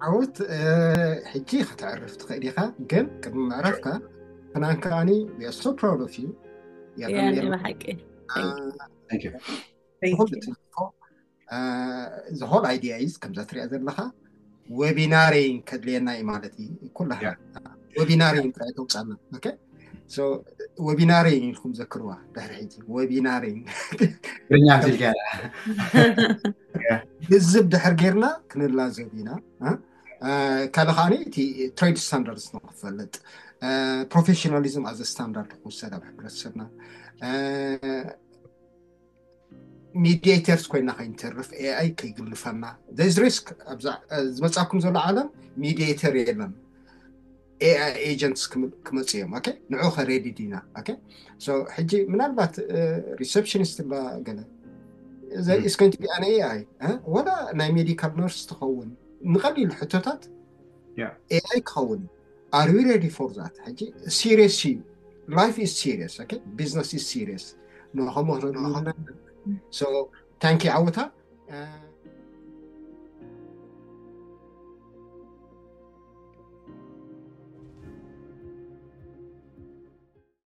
ዓወት ሕጂ ከተዕርፍ ትኽእል ኢኻ፣ ግን ቅድሚ ምዕራፍካ ፍናን ከዓኒ we are so proud of you። ያኔ ብሓቂ the whole idea is ከምዛ ትሪኣ ዘለኻ ዌቢናሪንግ ከድልየና እዩ ማለት እዩ። ኩላና ዌቢናሪንግ ጥራይ ተውፃና። ዌቢናሪንግ ኢልኩም ዘክርዋ ድሕሪ ሕጂ ዌቢናሪንግ ብርኛ ትልገላ ልዝብ ድሕር ጌርና ክንላዘብ ኢና። ካልእ ከዓኒ እቲ ትሬድ ስታንዳርድስ ንክፈልጥ ፕሮፌሽናሊዝም ኣዘ ስታንዳርድ ክውሰድ ኣብ ሕብረተሰብና ሚዲተርስ ኮይና ከይንተርፍ ኤኣይ ከይግልፈና ስ ሪስክ ዝመፃኩም ዘሎ ዓለም ሚዲተር የለን። ኤኣይ ኤጀንትስ ክመፁ እዮም። ንዑ ከ ሬዲ ዲና? ሕጂ ምናልባት ሪሰፕሽኒስት ላ ገለ is going to be an ኤኣይ ወላ ናይ ሜዲካል ነርስ ትኸውን ንቐሊል ሕቶታት ኤኣይ ክኸውን። Are we ready for that? ሕጂ serious እዩ። Life is serious. Business is serious. ንኸምኡ ክረድኡና። Thank you ዓወታ።